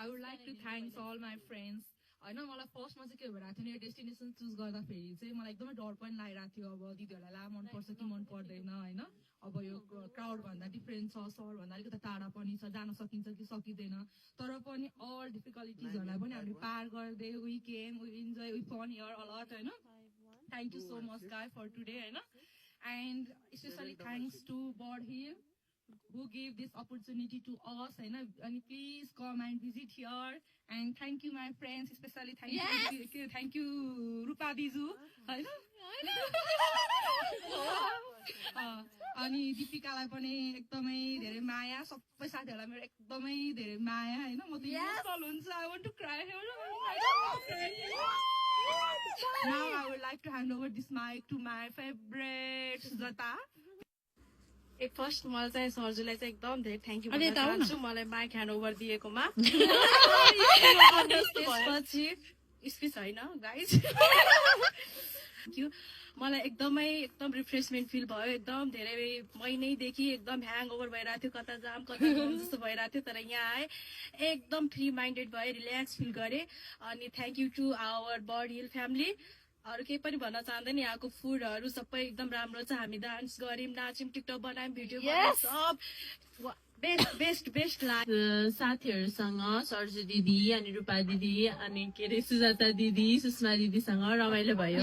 I would like to thank all my friends. होइन मलाई फर्स्टमा चाहिँ के भइरहेको थियो नि डेस्टिनेसन चुज गर्दाखेरि चाहिँ मलाई एकदमै डर पनि लागिरहेको थियो अब दिदीहरूलाई ला मनपर्छ कि मन पर्दैन होइन अब यो क्राउड भन्दा डिफ्रेन्ट छ सहरभन्दा अलिकति टाढा पनि छ जान सकिन्छ कि सकिँदैन तर पनि अल डिफिकल्टिजहरूलाई पनि हामीले पार गर्दै we came we enjoy we fun here a lot होइन thank you so much guy for today होइन and specially thanks to Bird Hill who gave this opportunity to us and please come and visit here and thank you my friends especially thank you Rupa Diju अनि दीपिकालाई पनि एकदमै धेरै माया सबै साथीहरुलाई मेरो एकदमै धेरै माया हैन म त इमोसनल हुन्छ I want to cry Now I would like to hand over this mic to my favorite Zata first मलाई चाहिँ सरजुलाई चाहिँ एकदम धेरै थ्याङ्क यू भन्न चाहन्छु मलाई माइक ह्यान्ड ओभर दिएकोमा त्यसपछि स्पिच होइन गाइज थ्याङ्क यू मलाई एकदम रिफ्रेसमेन्ट फिल भयो एकदम धेरै महिनैदेखि एकदम ह्याङ ओभर भइरहेको थियो कता जाम कता जाम जस्तो भइरहेको थियो तर यहाँ आएँ एकदम फ्री माइन्डेड भएँ रिल्याक्स फिल गरेँ अनि thank you to our Bird Hill family अरू केही पनि भन्न चाहँदैन यहाँको फुडहरू सबै एकदम राम्रो छ हामी डान्स गर्यौँ नाच्यौँ टिकटक बनायौँ भिडियो बनायौँ सब बेस्ट साथीहरूसँग सर्जु दिदी अनि रूपा दिदी अनि के अरे सुजाता दिदी सुषमा दिदीसँग रमाइलो भयो